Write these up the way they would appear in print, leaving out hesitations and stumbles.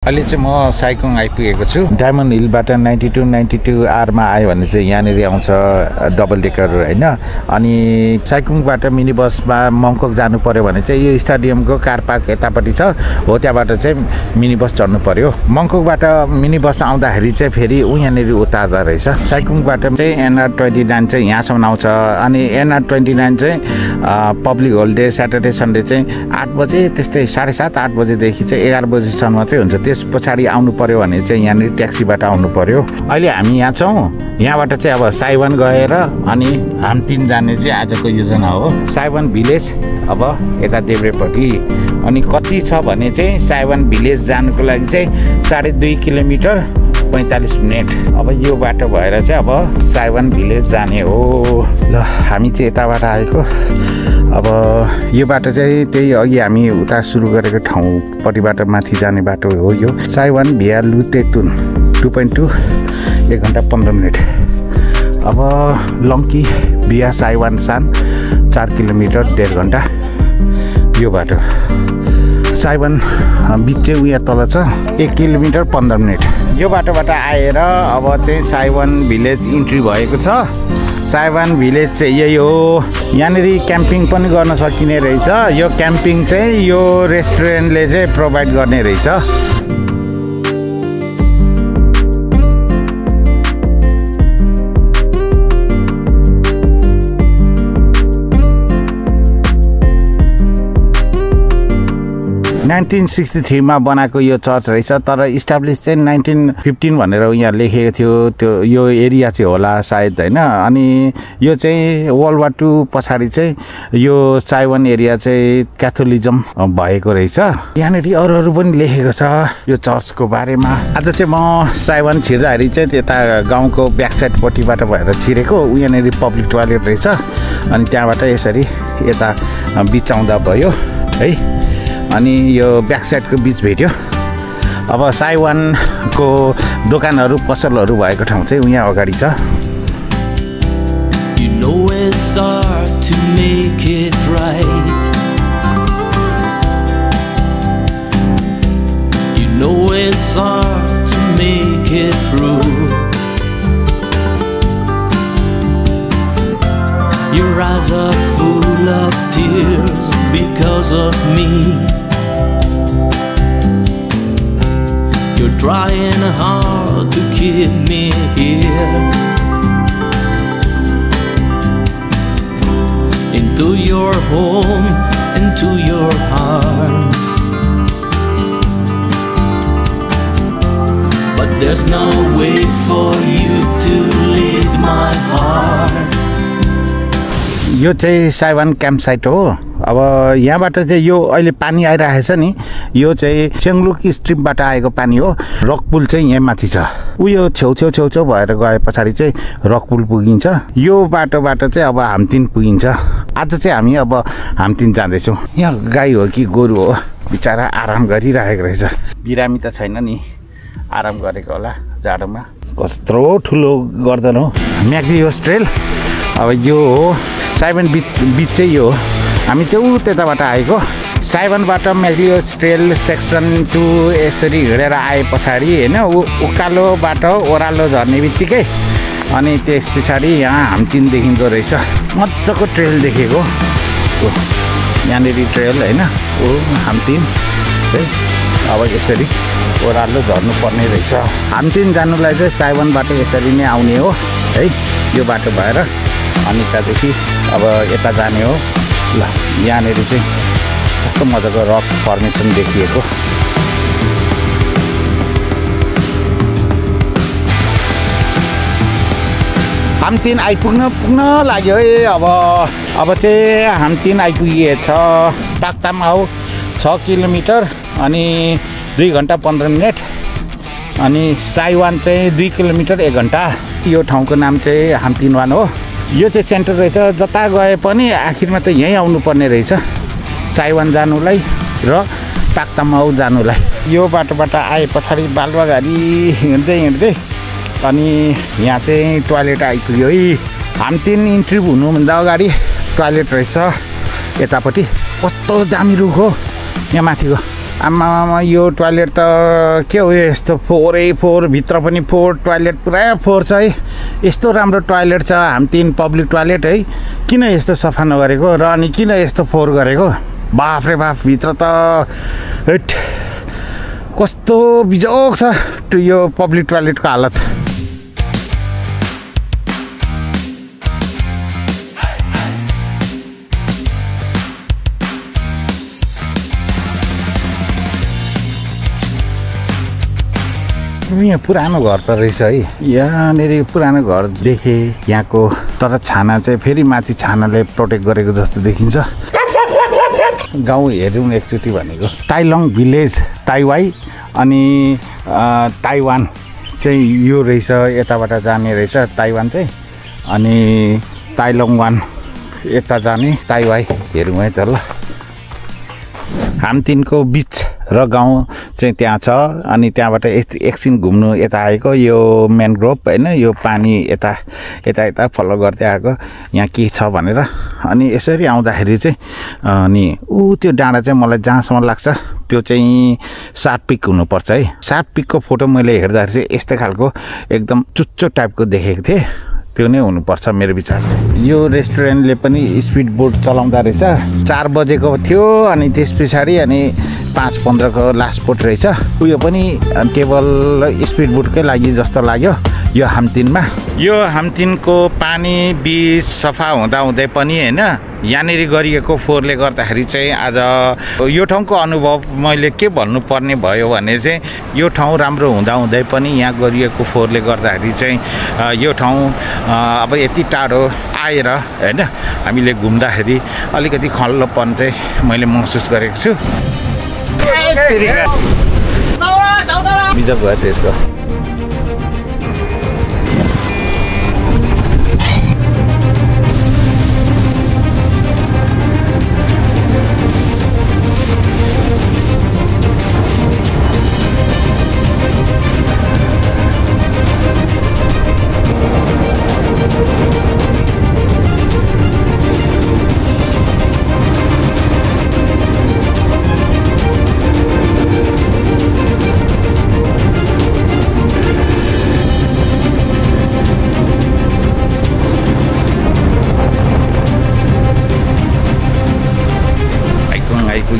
अहिले चाहिँ म साइकोङ आइपुगेको छु। डायमन्ड हिलबाट 92 R मा आयो भने चाहिँ यहाँनिर आउँछ डबल डेकर हैन। अनि साइकोङबाट मिनी बसमा मङकक जानु पर्यो भने चाहिँ यो स्टेडियमको कार पार्क यतापट्टि छ, हो त्यहाँबाट चाहिँ मिनी बस चढ्नु पर्यो। मङककबाट मिनी बस आउँदाखेरि चाहिँ फेरि यहाँनिर उतार्दा रहेछ। साइकोङबाट चाहिँ NR29 चाहिँ यहाँसम्म आउँछ। अनि NR29 चाहिँ पब्लिक होलिडे स्याटरडे सन्डे चाहिँ 8 बजे त्यस्तै 7:30 8 बजेदेखि चाहिँ 11 बजेसम्म मात्रै हुन्छ। त्यस पछाडि आउनु पर्यो भने चाहिँ यहाँनिर ट्याक्सीबाट आउनु पर्यो। अहिले हामी यहाँ छौँ। यहाँबाट चाहिँ अब साइवान गएर अनि हामतिन जाने चाहिँ आजको योजना हो। साइवान भिलेज अब यता देब्रेपट्टि। अनि कति छ भने चाहिँ साइवान भिलेज जानुको लागि चाहिँ 2.5 किलोमिटर 45 मिनट। अब यो बाटो भएर चाहिँ अब साइवान भिलेज जाने हो। ल हामी चाहिँ यताबाट आएको। अब यो बाटो चाहिँ त्यही अघि हामी उता सुरु गरेको ठाउँपट्टिबाट माथि जाने बाटो हो यो। साइवान भिया लुतेतुन 2.2 1 घन्टा 15 मिनट। अब लङ्की भिया साइवान सान 4 किलोमिटर 1.5 घन्टा यो बाटो। साइवान बिच चाहिँ उया तल छ 1 किलोमिटर 15 मिनट। यो बाटोबाट आएर अब चाहिँ साइवान भिलेज इन्ट्री भएको छ। साइवान भिलेज चाहिँ यही हो। यहाँनिर क्याम्पिङ पनि गर्न सकिने रहेछ। यो क्याम्पिङ चाहिँ यो रेस्टुरेन्टले चाहिँ प्रोभाइड गर्ने रहेछ। मा 1963 बनाएको यो चर्च रहेछ। तर इस्टाब्लिस चाहिँ 1915 भनेर यहाँ लेखेको थियो। त्यो यो एरिया चाहिँ होला सायद हैन। अनि यो चाहिँ वर्ल्ड वार 2 पछाडि चाहिँ यो साइवान एरिया चाहिँ क्याथोलिजम भएको रहेछ। यहाँनिर अरू पनि लेखेको छ यो चर्चको बारेमा। आज चाहिँ म साइवान छिर्दाखेरि चाहिँ त्यता गाउँको ब्याक साइडपट्टिबाट भएर छिरेको। यहाँनिर पब्लिक टोयलेट रहेछ। अनि त्यहाँबाट यसरी यता बिच आउँदा भयो है। अनि यो ब्याक साइडको बीच भेट्यो। अब साइवानको दोकानहरू पसलहरू भएको ठाउँ चाहिँ यहाँ अगाडि छ। You know it's hard to make it right. You know it's hard to make it through. Your eyes are full of tears because of me. You're trying hard to keep me here. Into your home, into your arms. But there's no way for you to lead my heart. यो चाहिँ साइवान camp site हो। अब यहाँबाट चाहिँ यो अहिले पानी आइरहेको छ नि, यो चाहिँ सेङलुक स्ट्रिमबाट आएको पानी हो। रकपुल चाहिँ यहाँ माथि छ। उयो छेउछेउ भएर गए पछाडि चाहिँ रकपुल पुगिन्छ। यो बाटोबाट चाहिँ अब हामतिन पुगिन्छ। आज चाहिँ हामी अब हामतिन जाँदैछौँ। यहाँ गाई हो कि गोरु हो बिचरा आराम गरिरहेको रहेछ। बिरामी त छैन नि, आराम गरेको होला जाडोमा। कत्रो ठुलो गर्दैन हो म्याग्लियोस ट्रेल। अब यो हो साइवान बिच चाहिँ यो हो। हामी चाहिँ त्यताबाट आएको। साइवानबाट म्याग्लियोस ट्रेल सेक्सन 2 यसरी हिँडेर आए पछाडि होइन उकालो बाटो ओह्रालो झर्ने बित्तिकै अनि त्यस पछाडि यहाँ हामतिन देखिँदो रहेछ। मजाको ट्रेल देखेको यहाँनिर ट्रेल होइन हामतिन है। अब यसरी ओह्रालो झर्नु पर्ने रहेछ। हामतिन जानुलाई चाहिँ साइवानबाट यसरी नै आउने हो है, यो बाटो भएर। अनि त्यहाँदेखि अब यता जाने हो। ल यहाँनिर चाहिँ कस्तो मजाको रक फर्मेसन देखिएको। हामतिन पुग्न लाग्यो है। अब चाहिँ हामतिन आइपुगेछ। ताकतामाउ 6 किलोमिटर अनि 2 घन्टा 15 मिनट। अनि साइवान चाहिँ 2 किलोमिटर 1 घन्टा। यो ठाउँको नाम चाहिँ हामतिन वान हो। यो चाहिँ सेन्टर रहेछ। जता गए पनि आखिरमा त यहीँ आउनुपर्ने रहेछ साइवान जानुलाई र ताकतामाउ जानुलाई। यो बाटोबाट आए पछाडि बालुवा गाडी हिँड्दै अनि यहाँ चाहिँ टोयलेट आइपुग्यो है। हामतिन इन्ट्री हुनुभन्दा अगाडि टोयलेट रहेछ यतापट्टि। कस्तो दामी रुख हो यहाँ माथिको। आमामा यो टोयलेट त के हो यस्तो फोरै फोर भित्र पनि फोर टोयलेट पुरा फोर छ है यस्तो राम्रो टोयलेट छ हामी 3 पब्लिक टोयलेट है किन यस्तो सफा नगरेको र अनि किन यस्तो फोर गरेको बाफ रे बाफ भित्र त हेट कस्तो बिजोक छ यो पब्लिक टोयलेटको हालत यहाँ पुरानो घर त रहेछ है यहाँनिर पुरानो घर देखेँ यहाँको तर छाना चाहिँ फेरि माथि छानाले प्रोटेक्ट गरेको जस्तो देखिन्छ गाउँ हेरौँ एकचोटि भनेको ताइलङ भिलेज ताइवाई अनि ताइवान चाहिँ यो रहेछ यताबाट जाने रहेछ ताइवान चाहिँ अनि ताइलङ वान यता जाने ताइवाई हेरौँ है त ल हामी 3 को बीच र गाउँ चाहिँ त्यहाँ छ अनि त्यहाँबाट एकछिन घुम्नु यता आएको यो म्यानग्रोभ हैन यो पानी यता यता फलो गर्दै आएको यहाँ के छ भनेर अनि यसरी आउँदाखेरि चाहिँ अनि त्यो डाँडा चाहिँ मलाई जहाँसम्म लाग्छ त्यो चाहिँ सात पिक हुनुपर्छ है सात पिकको फोटो मैले हेर्दाखेरि चाहिँ यस्तै खालको एकदम चुच्चो टाइपको देखेको थिएँ त्यो नै हुनुपर्छ मेरो विचार यो रेस्टुरेन्टले पनि स्पिड बोट चलाउँदा रहेछ 4 बजेको थियो अनि त्यस पछाडि अनि 5:15 को लास्ट बोट रहेछ उयो पनि केवल स्पिड बोटकै लागि जस्तो लाग्यो यो हामतिनमा यो हामतिनको पानी बीच सफा हुँदा हुँदै पनि हैन यहाँनिर गरिएको फोहोरले गर्दाखेरि चाहिँ आज यो ठाउँको अनुभव मैले के भन्नुपर्ने भयो भने चाहिँ यो ठाउँ राम्रो हुँदा हुँदै पनि यहाँ गरिएको फोहोरले गर्दाखेरि चाहिँ यो ठाउँ अब यति टाढो आएर हैन हामीले घुम्दाखेरि अलिकति खल्लोपन चाहिँ मैले महसुस गरेको छु बिजोक भयो त्यसको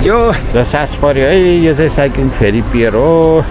यो सास पर्यो है यो चाहिँ साइक्लिङ फेरि पियर हो